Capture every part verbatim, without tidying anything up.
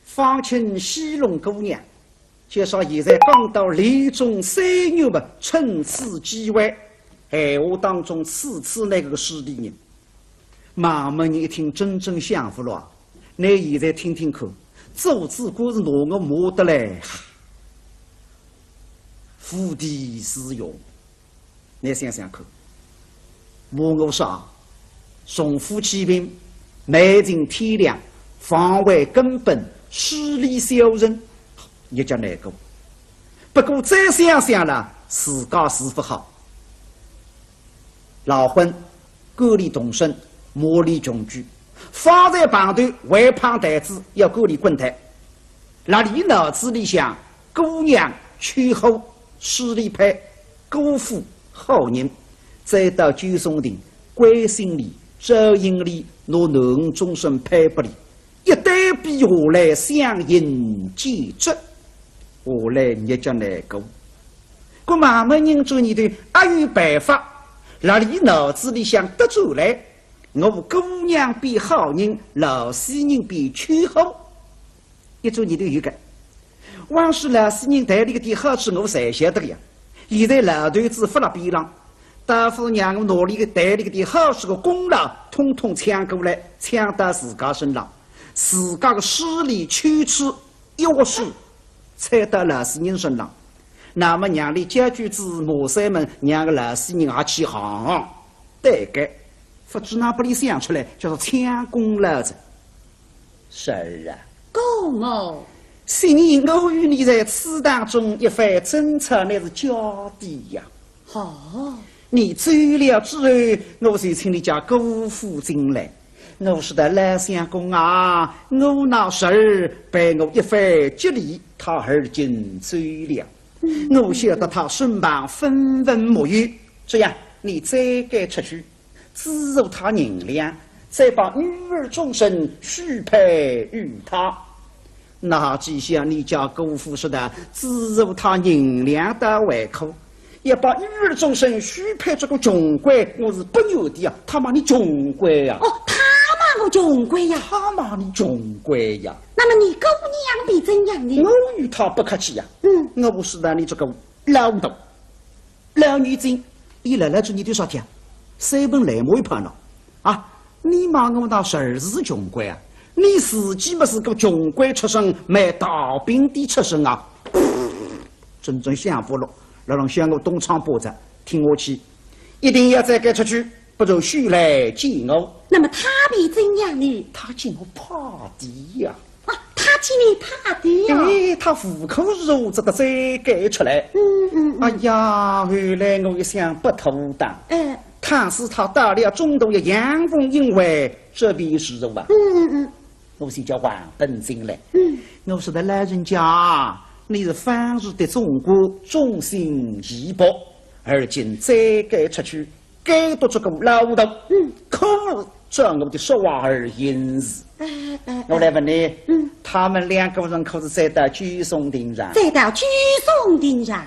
方卿戏弄姑娘，就说现在讲到连中三元嘛，趁此机会，闲话当中刺刺那个势利人。孟门人一听，真正想勿落啊，倷现在听听看，做仔官是拿我骂得来，无地自容。 倷想想看，骂我啥？重富欺贫，昧尽天良，妨碍根本，势利小人，也叫难过。不过再想想了，自家是勿好。老婚，官里动身，骂俚穷鬼，方才碰头，还碰台子，要赶俚滚蛋。 辣俚脑子里想，姑娘、秋后、势利派、姑父、好人，再到九松亭，关心俚、照应俚，拿囡儿终身配拨俚，一对比下来，相形见绌，下来日脚难过。搿孟门人转念头，阿有办法，辣俚脑子里想得转来，我姑娘变好人，老死人变秋后。 一转念头有个，往时老死人待俚搿点好处我侪晓得个呀。现在老头子勿辣边浪，倒勿如让我拿俚个待俚搿点好处个功劳，统统抢过来，抢到自家身浪。自家个势利、羞耻、一窝水，踩到老死人身浪。那么让俚叫句子骂三门，让个老死人也去行行。对个，勿知哪拨俚想出来，叫做抢功劳哉。 侄儿啊，姑母，昔日我与你在此堂中一番争吵，乃是假的呀。哦。你走了之后，我就请你家姑父进来。我说的老相公啊，我那侄儿被我一番激励，他而今走了。嗯。我晓得他身旁分文没有，这样，你再该出去， 资助他银两，再把女儿终身许配于他。哪知晓你家姑父说的，资助他银两倒还可，要把女儿终身许配这个穷鬼，我是不愿的呀。他骂你穷鬼呀。哦，他骂我穷鬼呀。他骂你穷鬼呀。那么你姑娘便怎样呢？我与他不客气呀。嗯。我说的你这个老头， 老女子，伊辣辣做你对啥体啊？三门来骂一盘了。啊，你骂我那侄儿是穷鬼啊？你自己么是个穷鬼出身，卖大饼店出身啊？真正想勿落，辣浪向我东窗破着，听我去，一定要再该出去，不如休来见我。那么他便怎样呢？他见我怕的呀。 啊，他见你怕的呀。哎，他无可奈何只得再该出来。嗯，嗯，嗯。哎呀，后来我一想不妥当。哎。倘使他到了中途也阳奉阴违，这便如何啊？嗯，嗯，嗯。我就叫王本进来。嗯。我说的老人家，你是方氏的总管，忠心义薄，而今再该出去， 该读这个老道，嗯。可知我的说话而言是。哎，哎，哎。我来问你，嗯。他们两个人可是再到九松亭上？再到九松亭上。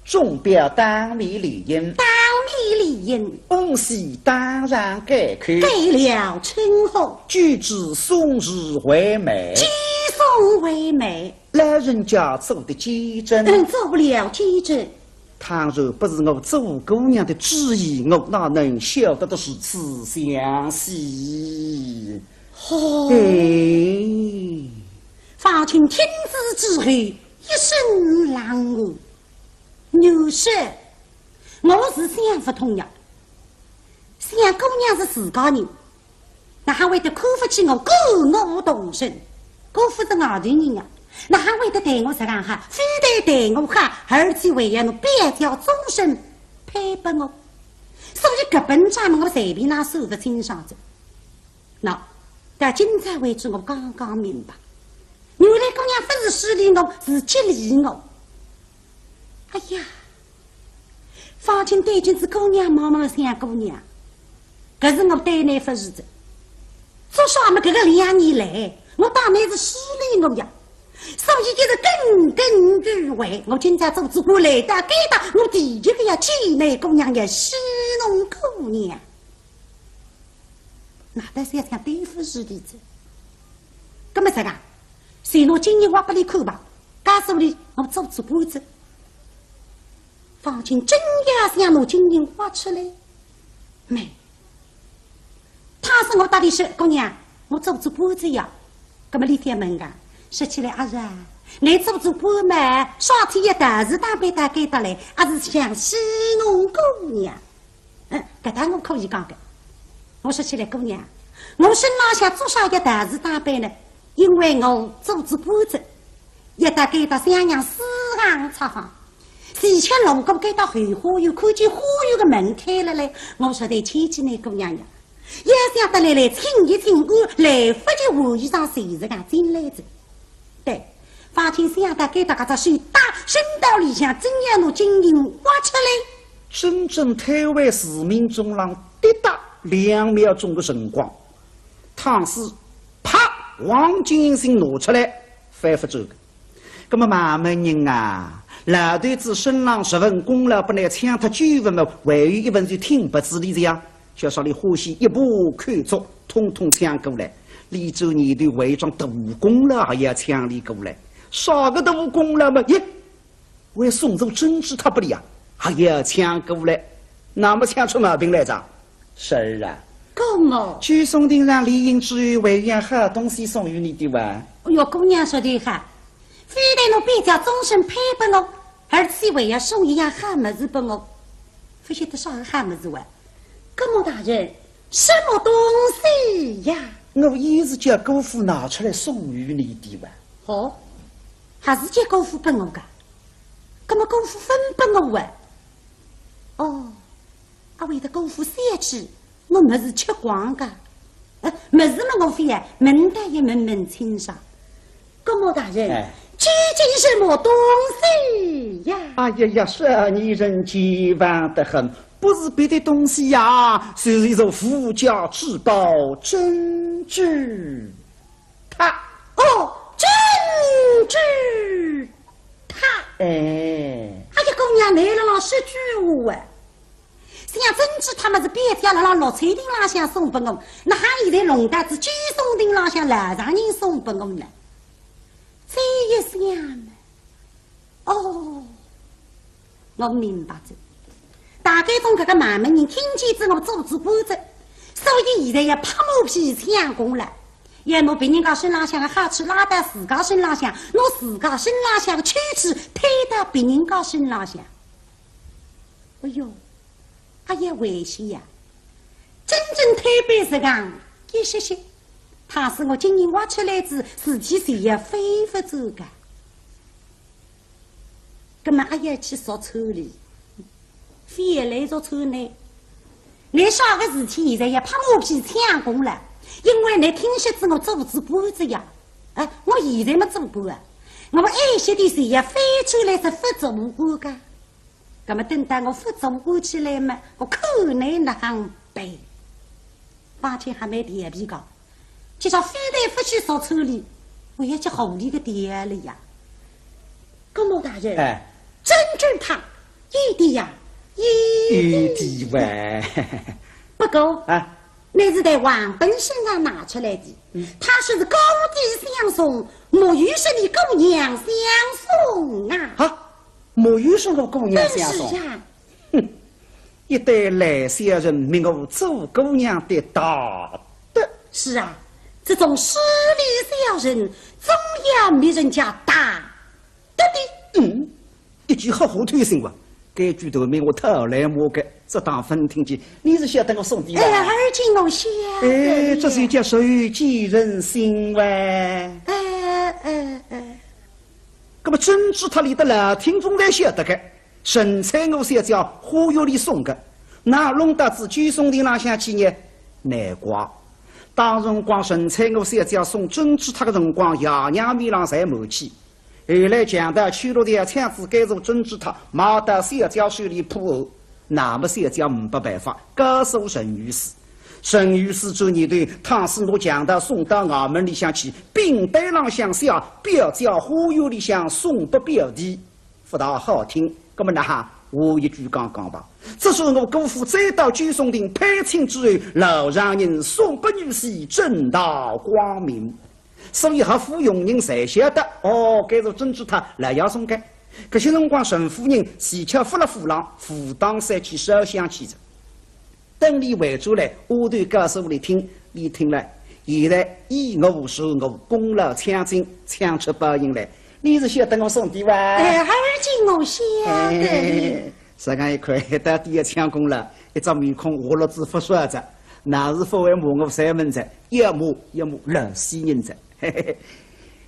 众表当面联姻。当面联姻。翁婿当上盖口。盖了称号。举止送子为媒。举送为媒。 老人家做的见证。嗯，做了见证。倘若不是我做姑娘的旨意，我哪能晓得得如此详细？哦。哎。方卿听之之后，一身冷汗。女婿，我是想勿通呀。想姑娘是自家人， 哪哈会得看勿起我，跟我动身？姑父是外头人呀，哪哈会得待我实梗好？非但待我好，而且还要拿表姐终身配拨我。所以搿本账目我随便哪算勿清爽哉。喏，到今朝为止我刚刚明白，原来姑娘勿是势利我，是激励我。哎呀， 方卿对仔姑娘望望想姑娘，搿是我对倷勿住哉。做啥么搿个两年来，我当倷是势利我呀，所以一直耿耿于怀。我今朝做仔官来到该搭，我第一个要见倷姑娘，要戏弄姑娘。 哪得想想对勿住的哉。搿么啥个？先拿金印挖拨俚看吧，告诉俚我做仔官哉。方卿真要想拿金印挖出来，没。倘使我搭俚说，姑娘，我做仔官哉呀，葛末俚覅问个，说起来阿是啊，倷做仔官嘛，啥体要道士打扮到该搭来，阿是想戏弄姑娘？ 嗯，搿搭我可以讲个。我说起来，姑娘，我身浪向做啥要道士打扮呢？因为我做仔官哉，要到该搭襄阳四行出访，前去路过该搭后花园，看见花园个门开了嘞，我实在牵记倷姑娘呀。要想得来来请一请安，来不及换衣裳，随时讲进来哉。 对，方卿想到该搭，搿只手搭伸到里向，正要拿金印挖出来。真正推扳市民中浪滴答两秒钟个辰光，倘使啪，黄金印拿出来，翻勿转个。葛末蛮门人啊，老头子身浪十份功劳拨倷抢脱九份么，还有一份就听勿仔俚哉呀。 叫啥俚欢喜一把扣足，统统抢过来。俚转念头，为一桩大功劳还要抢俚过来。啥个大功劳嘛？咦，还送仔珍珠塔拨俚啊，还要抢过来。那么抢出毛病来哉？是啊。葛末？九松亭上联姻之后，还有样好东西送与你的哇？哎哟，姑娘说得好，非但侬表姐终身配拨我，而且还要送一样好物事拨我。勿晓得啥个好物事哇？ 葛末大人，什么东西呀？我也是叫姑父拿出来送与你的哇。哦，还是叫姑父拨我个？葛末姑父分拨我哇？哦，阿会得姑父想起我物事吃光个？呃，物事嘛，我非要问倒要问问清爽。 葛末大人，哎。究竟什么东西呀？哎呀呀，少年人健忘得很，不是别的东西呀，就是一座无价之宝珍珠塔。哦，珍珠塔。哎。哎呀，姑娘，倷辣浪说鬼话啊！ 像珍珠塔么是表姐辣辣六千亭浪向送拨我，哪哼现在弄到仔九松亭浪向老丈人送拨我呢？再一想嘛，哦，我明白哉。大概总搿个蛮门人听见仔我做仔官哉，所以现在要拍马屁抢功劳，要拿别人家身浪向个好处拉到自家身浪向，拿自家身浪向个缺处推到别人家身浪向。 哎哟，哎呀，危险呀！真正推扳实梗一歇歇，倘使我金印挖出来仔，事体是要翻勿转个。葛末阿要去说穿俚，翻来说穿呢？倷啥个事体现在要拍马屁抢功劳？因为倷听说仔我做仔官哉呀。哎，我现在么做官啊，我晚些点是要翻出来是勿做官个。 葛末等到我勿做官起来嘛，我看倷哪哼办。方卿还蛮调皮个，今朝非但勿去说穿俚，还要去唬俚个调了呀。葛末大人，哎。珍珠塔，有的呀，有的。有的哇。不过，啊。乃是在王本身上拿出来的，嗯。他说是高低相送，没有说你姑娘相送啊。啊？ 没有说我姑娘相送。嗯，是呀。哼，一对烂小人，觅我做姑娘的大德。是啊，这种势利小人，总要觅人家大德的。嗯，一句好话推醒我，该句头面我讨来骂个，这当分听见，你是晓得我送的吧？哎呀，而今我晓得了。哎，这就叫手见人心哇。哎，哎，哎。 那么珍珠塔里的老听众侪晓得个，陈翠娥小姐花园里送个，哪弄到仔九松亭浪向去呢？难怪。当辰光陈翠娥小姐送珍珠塔个辰光，爷娘面浪侪没气。后来强盗邱六才抢仔该座珍珠塔，卖到小姐手里破案， 那么小姐呒不办法，告诉陈御史。陈御史转念头，倘使拿强盗送到衙门里向去，并担浪向写表姐花园里向送拨表弟，勿大好听。那么哪哼，我一句讲讲吧。只是我姑父再到九松亭配亲之后，老丈人送拨女婿，正大光明。所以合府佣人侪晓得，哦，该是珍珠塔老爷送个。搿歇辰光，陈夫人恰巧勿辣府浪，武当山去烧香去哉。等俚回转来，丫头告诉俚听，俚听了，现在依我说，我功劳抢尽，抢出宝印来。你是晓得我送的哇？哎，儿子，我晓得。哎，实梗一看，到底要抢功劳，一只面孔花落子勿说哉，那是勿会骂我三门哉，要骂要骂老死人哉。嘿嘿嘿，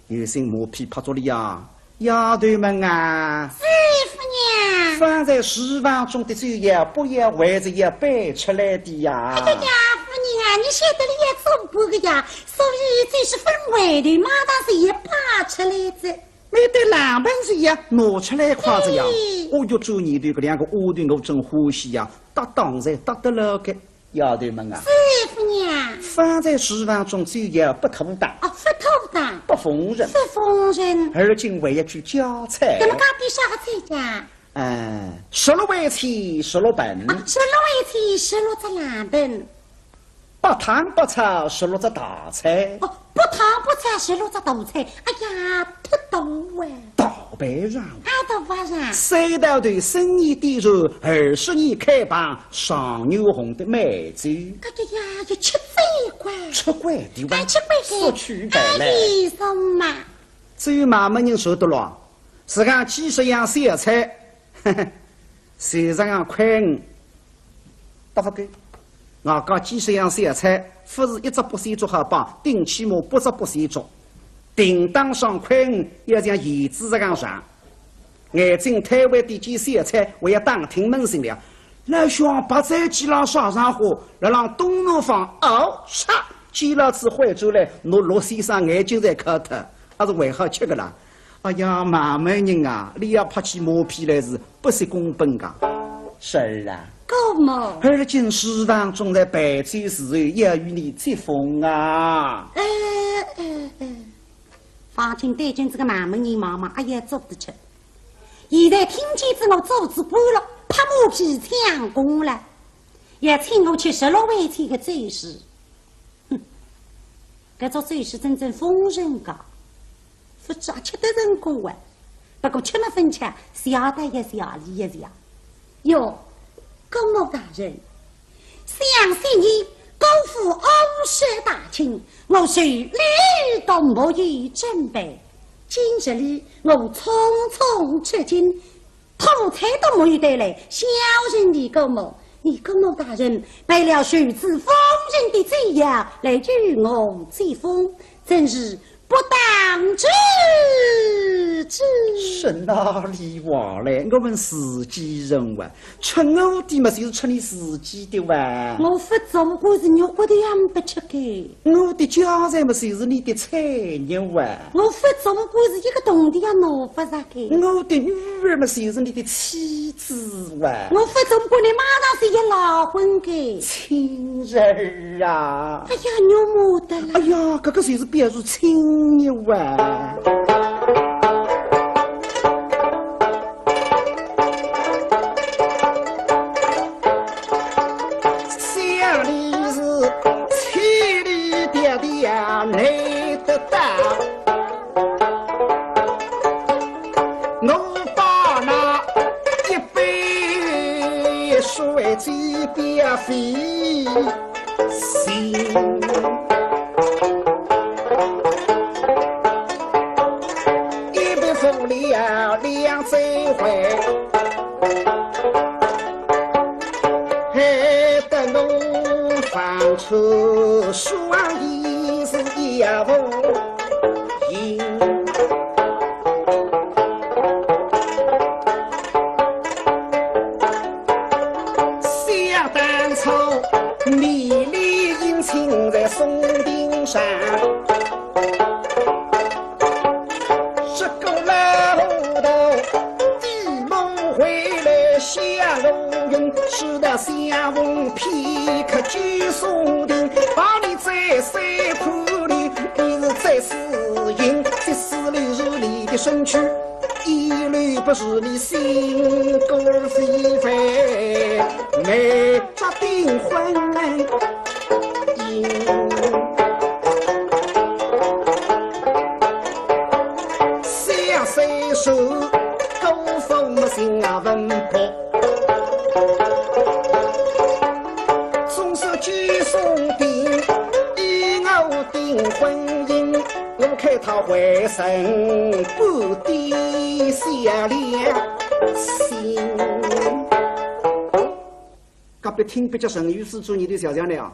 有心马屁拍足俚啊，丫头们啊！是，夫人。放在厨房中的酒肴，不要为着要摆出来的呀。哎呀呀，夫人啊，你晓得俚也做官的呀，所以就是勿回头嘛，但是也摆出来哉。 没得冷盆是要拿出来筷子呀。哎。哦哟，做你的搿两个丫头，我真欢喜呀，搭档侪搭得牢个。丫头们啊，是，夫人。放在厨房中酒肴不拖沓。哦，勿拖沓。不丰盛。勿丰盛。而今还要去加菜。那么加点啥个菜呀？哎，十六围棋，十六盆。啊，十六围棋，十六只冷盆。 八汤八炒十六只大菜。哦，八汤八炒十六只大菜，哎呀，忒多啊。大排场。啊，大排场。三道头，生意点燃，二十年开棚，状元红的美酒。搿个呀，要吃醉怪。吃怪的哇。哎，吃怪的。说去白来。哎，为什么？至于妈妈人说的咯，是讲几十样小菜，嘿嘿，随着样筷子 搭勿够。外加几十样小菜，勿是一只八仙桌好摆，顶起码八只八仙桌。定当上筷子要像弦子实梗长，眼睛推位点几小菜，还要打听门神了。老兄，白斩鸡啦啥场化，辣浪东南方。哦，嚓，鸡啦子回转来，拿陆先生眼睛侪敲脱，还是还好吃个啦。 哎呀，妈妈人啊，你要拍起马屁来是不惜工本个。是啊。姑母。而今书房中的备酒侍候，要与你接风啊。呃，呃，呃。方卿对准这个妈妈人望望，哎呀，做得出。现在听见仔我做仔官了，拍马屁抢功了，要请我吃十六围棋个酒席。 哼，搿桌酒席真正丰盛个，勿知阿吃得成功哇。不过吃么勿吃，谢得一谢俚一谢。哟，姑母大人，想昔年姑父五十大庆，我手里都没有准备，今日里我匆匆出京， 土菜都没有带来，小人李姑母，李姑母大人备了手持丰盛的酒肴来与我接风，真是不当之至。说哪里话来，我们自己人哇，吃我的嘛，就是吃你自己的哇。我勿做官是肉骨头也不吃个。 我的家财嘛，就是你的产业哇。我勿做官是一个铜钿也拿勿着个。我的女儿嘛，就是你的妻子哇。我勿做官，你马上是要赖婚个。亲人儿啊。哎呀，肉麻得了。哎呀，搿个就是表示亲热哇。 想你是千里迢迢来得到，我把那一杯水酒表费心。 一杯风里啊两醉回，害得我放出双眼是也无影。想当初，你 你隐姓在松亭上，这个老头的梦回来想我用，直到相逢片刻九松亭，把你在山坡里，你是在四营，这四里是你的身躯，一律不是你心肝非凡，没 这订婚。手，姑父母亲啊文伯。总是九松亭，以我的婚姻，我看他会成不地下良心。隔壁听壁脚陈御史做倷个小姐呢啊，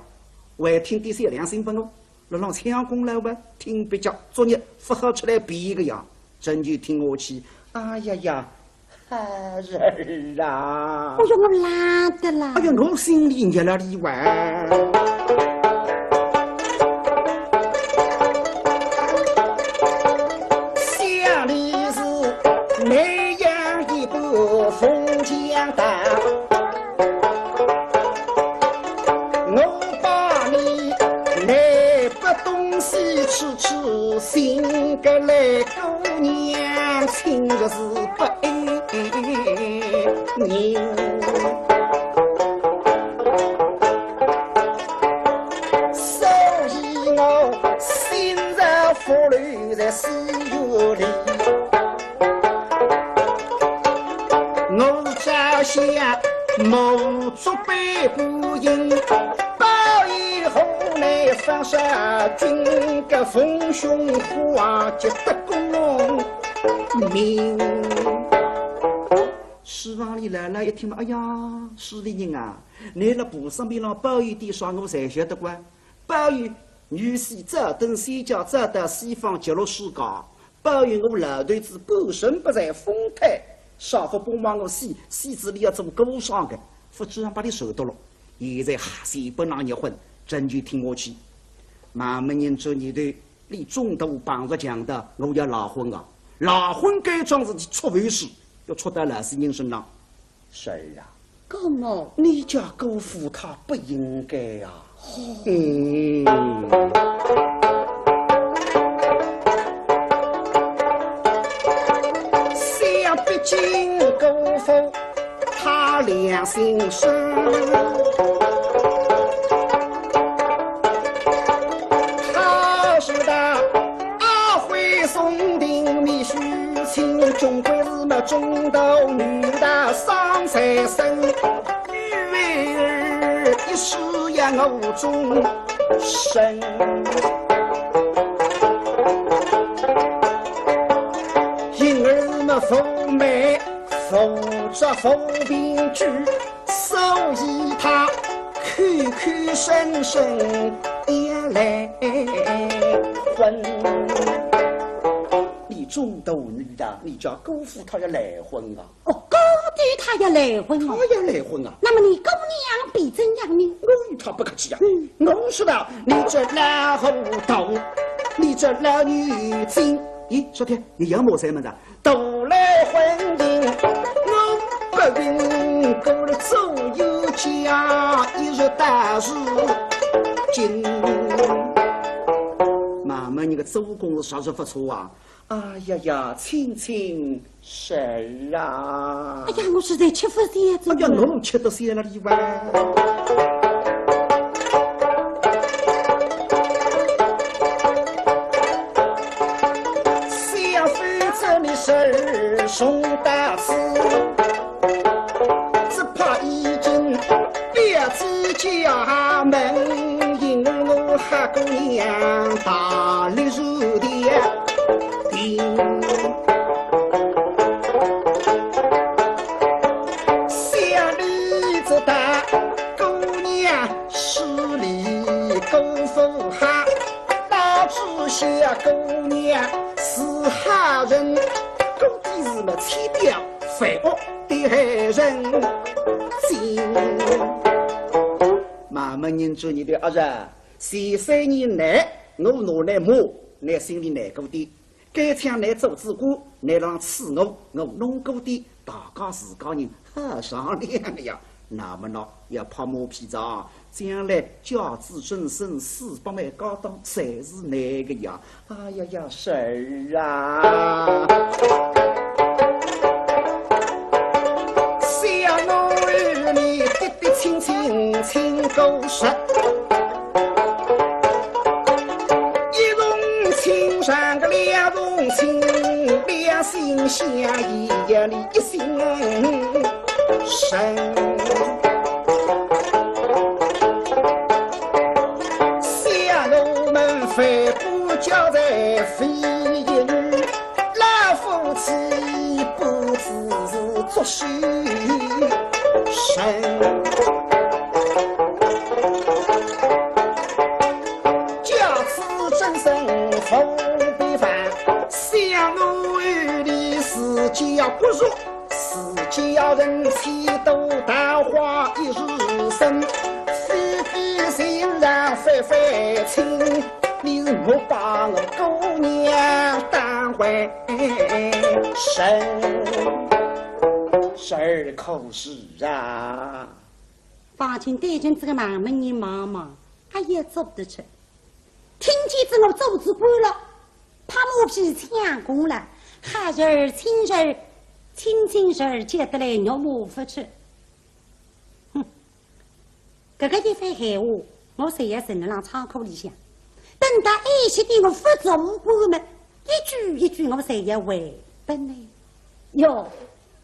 还挺地下良心分哦。 辣浪抢功劳吧，听壁脚作孽，勿好出来比个呀。陈九听下去，哎呀呀，孩儿啊！哎哟，我懒得啦。哎呀，我心里热了哩哇。想你是那样一个凤将大。 我把你那不东西吃吃，寻个来姑娘，亲热是不爱人。所以我心若浮流在四月里。 我朝下目足背孤影，包以河南方杀君个逢凶化吉得功名。书房里老老一听嘛，哎呀，书房里人啊，倷辣菩萨面浪包有点啥，我侪晓得个。包有女婿早登仙界，早到西方极乐世界， 包有我老头子半身不遂风瘫，啥勿帮忙我死，死仔俚要做孤孀个，勿知让拨俚受得了。现在哈，死不能结婚，陈九听下去。慢慢人做倷个，俚中途碰着强盗，我要赖婚啊！赖婚该桩事体出回事，要出到老实人身上。 侄儿啊，姑母，你家姑父他不应该啊。嗯。想必竟姑父他良心是，他是的。 阿会松亭密许亲，穷鬼子么中道女大伤财身，女儿一世也无终身。因而么父美父着父病居，所以他 口口声声要赖婚。你中道女大，你家姑父他要赖婚啊？哦，姑爹他要赖婚哦。他要赖婚啊？那么你姑娘便怎样呢？我与他不客气啊。嗯。我说道，你这老糊涂，你这老女精。咦，说天，你要么什么的？ 都来婚姻，我不允过了左右家一日大事情。慢慢，你个周公是啥是不错啊？哎呀呀，亲亲侄儿啊！哎呀，我实在吃不消这哎呀，我吃得消了哩哇。 相府这里事儿重大事，只怕已经表仔家门，因我哈姑娘大力如点定。想你这大姑娘势利姑父哈， 哪知晓姑娘是好人，姑爹是么千刁万恶的害人精。慢慢，人做你个阿侄，前三年来，我拿倷骂，倷心里难过点。该抢倷做仔官，倷让赐我，我弄过点，大家自家人 好商量个呀。那么喏，要拍马屁哉，将来假使终身四百万家当侪是倷个呀。哎呀呀，侄儿啊！想我与你的的亲亲亲故实，一同亲上个两同心两心相依，一心神。想我们非不交在非因，老夫妻不知是作秀神。 假使真生无比凡，想我与你是家骨肉，是家人妻都桃花一日生，非比寻常非非亲，你是莫把我姑娘当外人。侄儿可是啊？方卿对准这个男门人望望，哎呀，做不得吃。 听见这个做仔官了，拍马屁抢功了，好侄儿亲侄儿，亲亲侄儿，结得来肉麻勿吃。哼，搿个一番闲话，我侪要存辣浪仓库里向。等到晏歇点我勿做官么，一句一句我侪要回本呢。哟，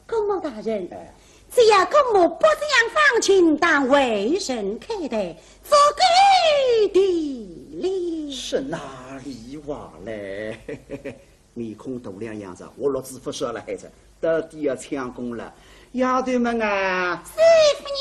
姑母大人，哎。只要姑母不将方卿当外人看待，足够的了。是哪里话嘞？面孔大两样子，我落子勿说了，孩子，到底要抢功了。丫头们啊，是，夫人。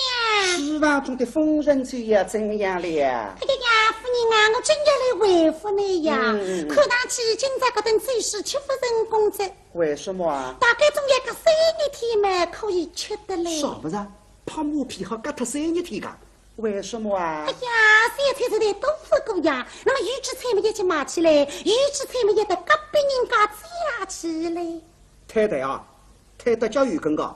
书房中的风神酒要怎样了？哎呀呀，夫人啊，我正要来回复你呀。嗯。看上去今朝搿顿酒是吃勿成功哉。 为什么啊？大概总要隔三日天嘛，可以吃得来。啥物事啊？拍马屁好隔脱三日天个？为什么啊？哎呀，小菜实在多勿过呀。那么预制菜嘛，也去买起来，预制菜嘛，也得隔壁人家借起来。太太啊，太太叫有根个。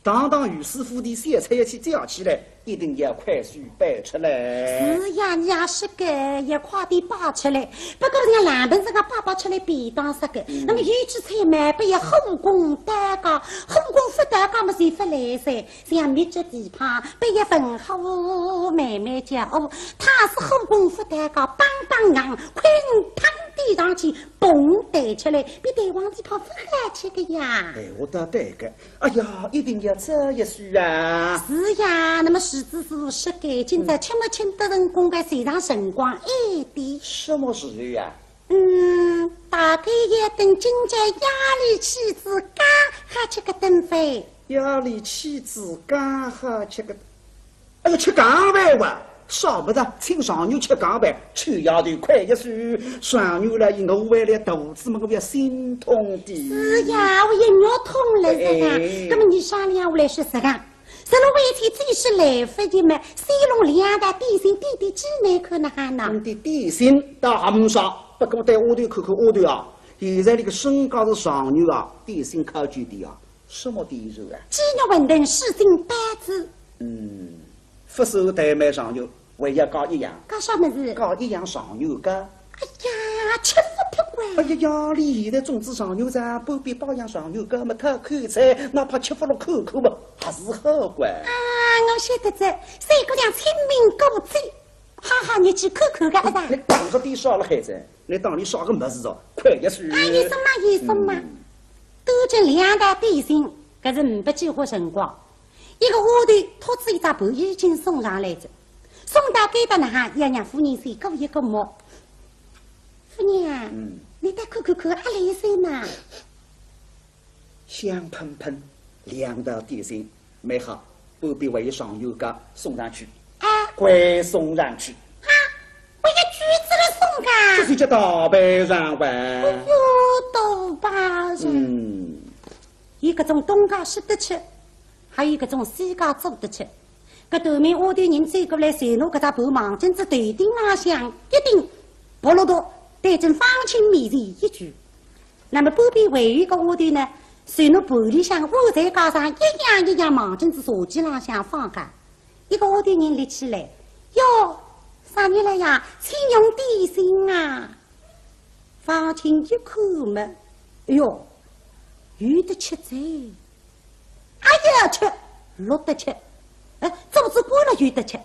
堂堂御史府的小菜要去叫起来，一定要快些摆出来。是呀，你也是个，要快点摆出来。不过人家烂盆子个摆摆出来便当煞个，嗯。那么预制菜嘛，不要火功到家，火功勿到家么，就勿来噻。像秘制蹄髈，不要文火慢慢叫哦，它是火功勿到家，梆梆硬，快腾腾地上去，嘣弹出来，比弹簧蹄髈勿好吃个呀。哎，我倒对个。 哎呀，一定要这一手啊！是呀，那么是子是是个，今朝吃么吃得成功个，随上辰光一点。什么时候呀？嗯，大概要等今朝夜里起子刚好吃个顿饭。夜里起子刚好吃个，哎呀，吃刚饭哇！ 啥物事？请状元吃刚饭，臭丫头快一些，状元了，我为了肚子嘛，我要心痛的。是呀，我也肉痛了，是吧？哎。那么你商量下来是啥个？十六回天最是来不及嘛，先弄两道点心垫垫饥呢，看哪哈呢？你的点心倒还没啥，不过对丫头看看丫头啊，现在那个身价是状元啊，点心考究的啊，什么点心啊？鸡肉馄饨、水晶包子。嗯，不是代买状元， 还要加一样。加啥物事？加一样状元糕。哎呀，吃勿脱啊！哎呀呀，俚现在中仔状元哉，半边包样状元糕么讨口彩，哪怕吃勿落口口么，还是好个。啊，我晓得哉，三姑娘清明过节，好好日子看看个，是吧？你当着点啥了孩子？你当俚啥个物事哦？快一些。啊，有数嘛，有数嘛。嗯。端正两道点心，搿是呒不几化辰光。 一个丫头托仔一只盘已经送上来哉，送到该搭哪哈，要让夫人先过一过目。夫人啊，嗯。你再看看看，阿来噻嘛。香喷喷，两道点心，蛮好，半边还有状元糕送上去。啊。快送上去。啊，我要举子了送噶。这是叫大白上怀。哎哟，大白上。嗯。 有搿种东家食得吃，还有搿种西家做得吃。搿头面丫头人走过来，随拿搿只盘望准仔头顶浪向一顶，扑落笃，对准方卿面前一举。那么半边还有一个丫头呢，随拿盘里向碗菜加上一样一样望准仔茶几浪向放下。一个丫头人立起来，哟，啥人来呀？请用点心啊！方卿一看嘛，哎哟，有得吃哉。 哎呀，吃，落得吃。哎，做仔官了有得吃，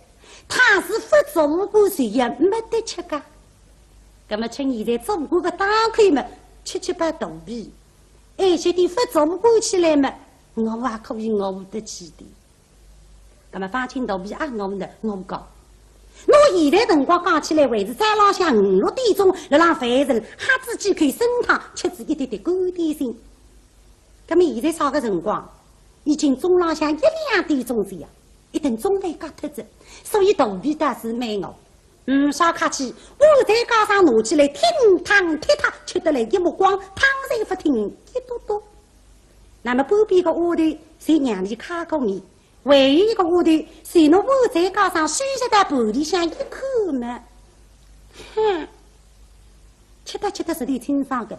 倘使勿做官是也没得吃个。葛么趁现在做官个当口嘛，吃吃饱肚皮，哎，歇点勿做官起来嘛，我也可以熬得起的。那么方卿肚皮也熬呢，我讲，我现在辰光讲起来，还是早浪向五六点钟，辣浪饭城喝仔几口参汤，吃仔一点点干点心。那么现在啥个辰光？已经中浪向一两点钟哉呀，一顿中饭隔脱仔，所以肚皮倒是蛮饿。 嗯，啥客气，我再加上拿起来，听汤踢踏，吃得来一目光，汤侪勿听一笃笃。那么半边个丫头，侪让俚揩过面，还有一个丫头，随侬我再加上，收拾到盘里向一看嘛，哼，吃得吃得实头清爽个，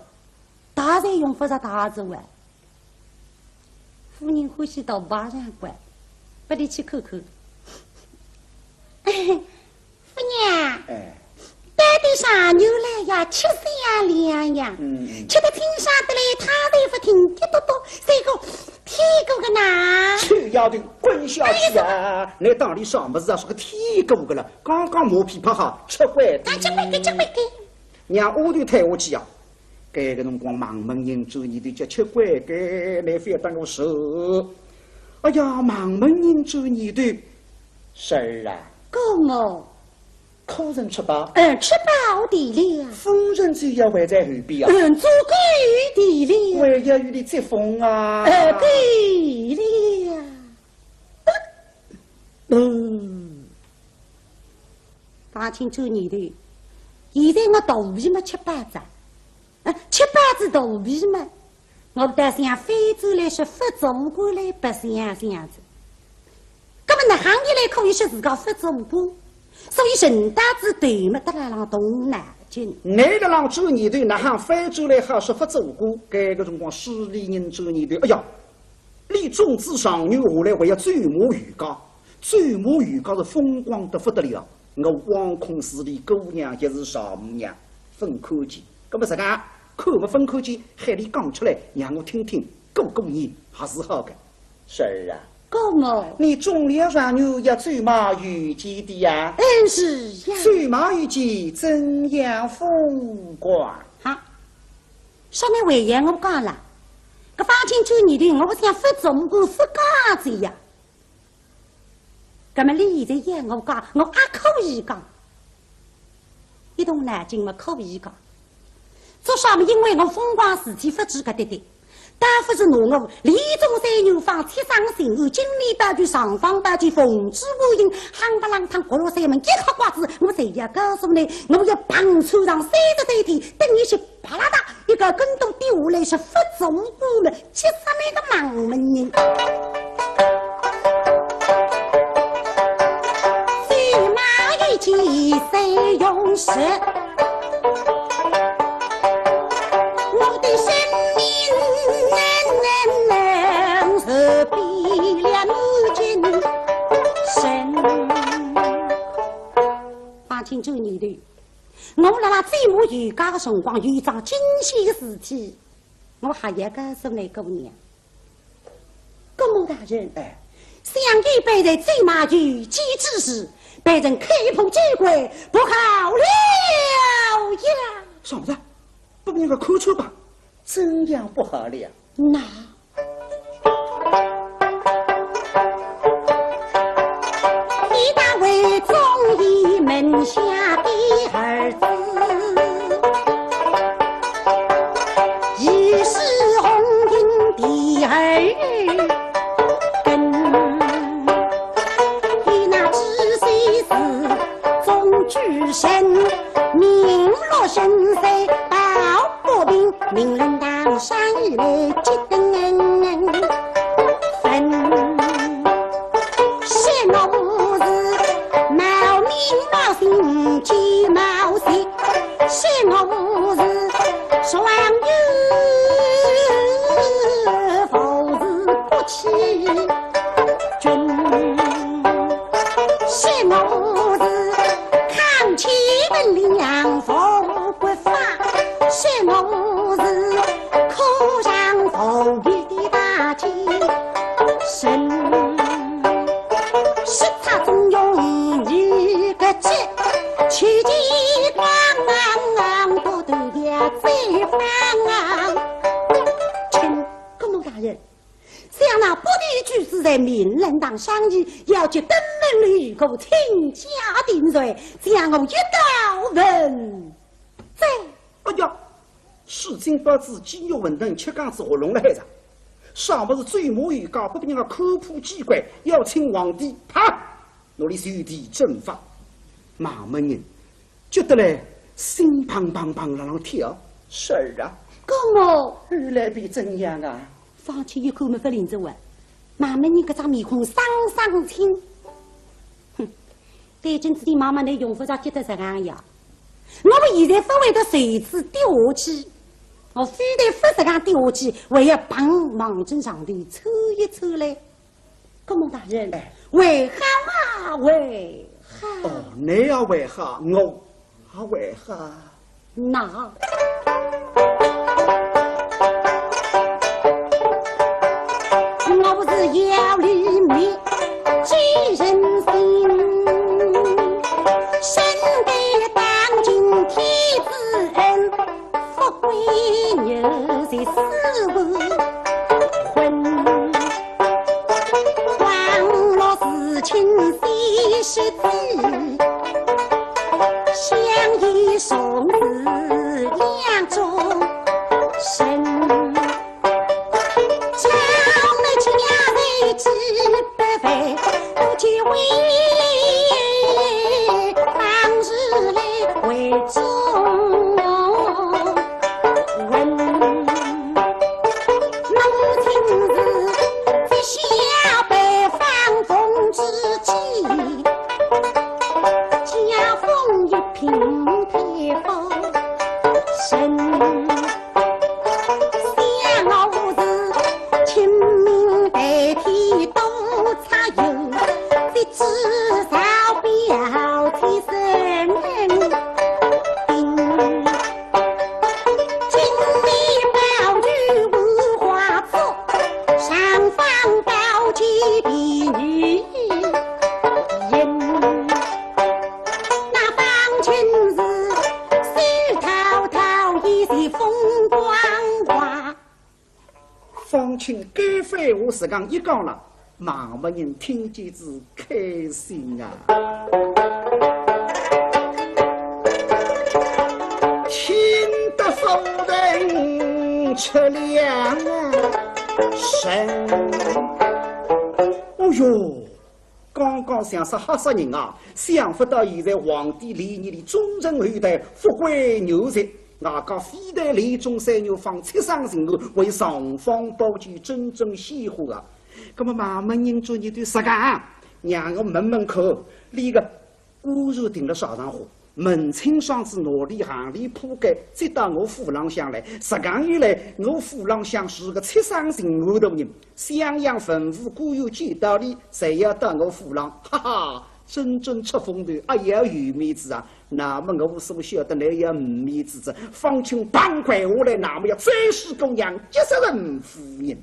大侪用勿着大字哇。 夫人欢喜到白相怪，拨俚去看看。夫人，哎。到底啥人来呀？吃相良呀？嗯，嗯。吃得清爽得来，汤侪勿听一笃笃，像个舔过个呢。臭丫头，滚下去啊！哎呀，倷当俚啥物事啊？是个舔过个了，刚刚磨皮拍好，吃乖个。啊，吃乖个，吃乖个。让丫头退下去啊！ 搿个辰光，孟门人转念头叫吃乖个，倷覅搭我说。哎呀，孟门人转念头，侄儿啊，姑母。可曾吃饱？嗯，吃饱的了。夫人酒要还在后边啊？嗯，做够的了。还要与你接风啊？呃，对了。嗯。 方卿转念头，现在我肚皮嘛吃饱哉，啊，吃饱仔肚皮嘛，我倒想翻转来说勿做官来白相相哉。那么哪哼一来可以说自家勿做官？所以顺带仔头嘛，搭辣浪动脑筋。倷辣浪转念头，哪哼翻转来好说勿做官？搿个辰光势利人转念头，哎呀， 俚种仔状元下来还要走马游街，走马游街是风光得勿得了。我枉空是俚姑娘也是丈母娘，勿看见。搿么实梗，看勿勿看见，喊俚讲出来，让我听听，过过瘾，还是好个。侄儿啊，姑母。你中了状元要走马游街的呀？嗯，是呀。走马游街怎样风光？哈，啥人还要我讲啦？ 搿方卿转念头，我想勿做官勿讲哉呀。搿么俚现在要我讲，我也可以讲。一动脑筋嘛，可以讲。做啥么？因为我风光事体勿止搿点点，倒勿是拿我李中山元芳七伤心，我金陵宝剑、尚方宝剑、凤指乌云，夯不啷当，各路山门一口刮子，我侪要告诉倷，我要碰触上三十三天，等于是 啪啦嗒，一个跟斗跌下来是勿足过么，急煞那个孟门人。飞马一起谁用时？我的生命是比了母亲深。方卿转念头， 我辣辣走马游街个辰光，有一桩惊喜个事体，我还要告诉倷姑娘。姑母大人，哎。想必被人走马游街之时，被人开破酒馆，不好了呀！啥物事？拨人家看穿吧？怎样不好了呀？那 一大位忠义门下的儿子，一世红缨的儿根，一那之虽是中举人，名落深山保 不平，名人堂上以来结根分。说我是冒名冒姓，假冒邪，说我是状元，不是不起 君，说我是康乾本领无不法，说我是可上无有的大奸臣，说他总用一个计，去见光王，不得也罪犯啊！想那不义之事在明仁堂商议，要求登门立过，倾家荡产，将我一刀问斩。哎呀，世钧不知鸡肉馄饨吃讲仔喉咙了海着，啥么事醉马游街，不比人家看破机关，要请皇帝，啪，拿伊随地正法。妈妈人 急得来心砰砰砰辣浪跳。是啊，搿么后来便怎样啊？方卿一看没法领着我，妈妈人搿张面孔生生青。哼，对今朝的妈妈，侬用勿着急得实梗呀。我们现在勿会得随之跌下去，我非但勿实梗跌下去，还要帮忙从上头抽一抽嘞。 顾某大人，哎，为何啊？为何？哦，你也为何，我也为何？那我是要立命继承心，身得当今天子恩，富贵牛在四五婚。 王老四亲喜世子，相依从此两终身。叫我家财几百万，不及为当时来为重。 问，母亲是膝下白发凤之际，加封一品太夫人。想我是清明代天多差有，谁知道表姐身定。 金面宝玉五花足，尚方宝剑比女人。那方卿是手淘淘一些风光华。 方卿该番话实梗一讲了，妈妈人听见仔开心啊。听得夫人出两啊神。哦哟， 刚刚想说吓煞人啊，想不到现在皇帝连日里忠臣后代，富贵牛贼，外加非但连中三元方七省巡按，还尚方宝剑真正鲜活啊。那么妈妈人做一对实梗，让我问问看，俚个官船停了啥场化，门清爽仔拿俚行李铺盖，接到我府浪向来，实梗一来，我府浪向是个七省巡按大人， 襄阳文武官员见到俚，侪要到我府浪，哈哈，真正出风头，哎呀，有面子啊！那么我所晓得来也没面子哉，方卿碰跪下来，那么要再是姑娘，就是人夫人。